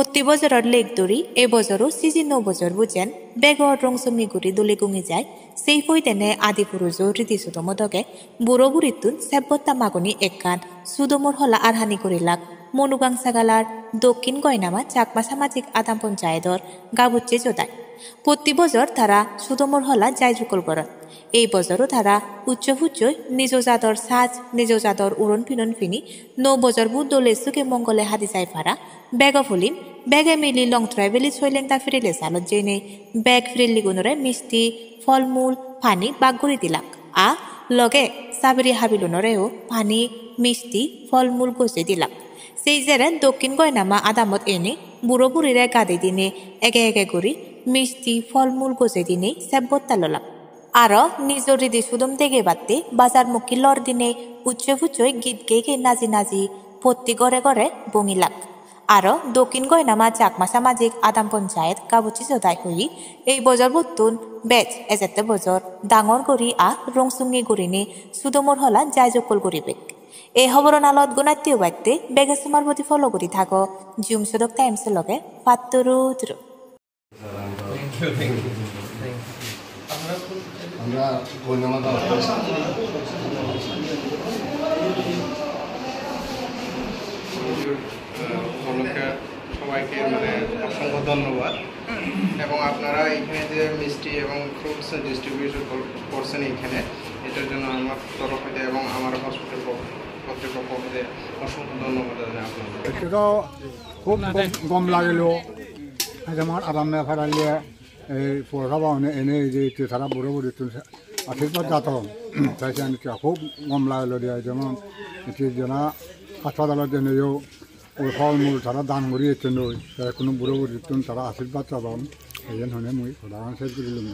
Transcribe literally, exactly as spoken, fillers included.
Protti bojoror lek duri ei bojoro siji no bojor bujen begor rong songi guri dole gongi jai. Sei poidene adi purujo ridi sudomo doge buro burittun sebbotta maguni ekkan sudomor hola arhani gurilak Monugang Sagalar Dokkin Goinama Chakma Samajik Adam Ponchayedor gabucche jodai. Protti bojor tara sudomor hola jai jukkol goron. Ei bojoro tara ucche puccoi nijo jador saj, nijo jador uron pinon pini no bojorbu dole suge mongole hadi jai para. Bego pulim, bege mili Longtrai Valley Soilengta Pirile salot jeinei beg pirilligunore misti, folmul, pani bag guri dilak. A loge sabiri habilunoreo pani, misti, folmul gojei dilak. Sei jere Dokkin Goinama adamot ene buro burire gadi dine ege ege guri misti, folmul gojei dine sebbotta lolak. Aro nijor ridi sudom degebatte bajar mukki lor dine ucche puccoi git gei gei naji naji protti gore gore bongilak. Aro Dokkin Goinama Chakma Samajik Adam Ponchayet gabucche jodai hoye ei bojorbuttun bej ejette bojor dangor guri a rong songi gurinei sudomor hola jai jokkol guribek. Ei hoboronalot gunatte ubatte bege somar bodi follow guri thago Jum Sodok Times loge. Patturu turu. আমরা গণ্যমান্য পুজোর, আহ, উপলক্ষে সবাইকে মানে অসংখ্য ধন্যবাদ। এবং আপনারা এখানে যে মিষ্টি এবং ফ্রুটস ডিস্ট্রিবিউশন কর-, করছেন এখানে, এটার জন্য আমার তরফ হতে এবং আমার হসপিটাল কর্তৃপক্ষ হতে অসংখ্য ধন্যবাদ জানাই আপনাদের। Ekku do hub gom, gom lagilo. Jemon aram me paralle ei purosabha une ene je itte tara buro burittun ashirbad jadon. Tai siyan ekku hub gom lagilo de, jemon itte jena haspatalot jeneyo oi fol mul tara dan guri ecchon doi. Te hono buro burittun tara ashirbad jadon. Eyen hone mui hodagan ses gurilung.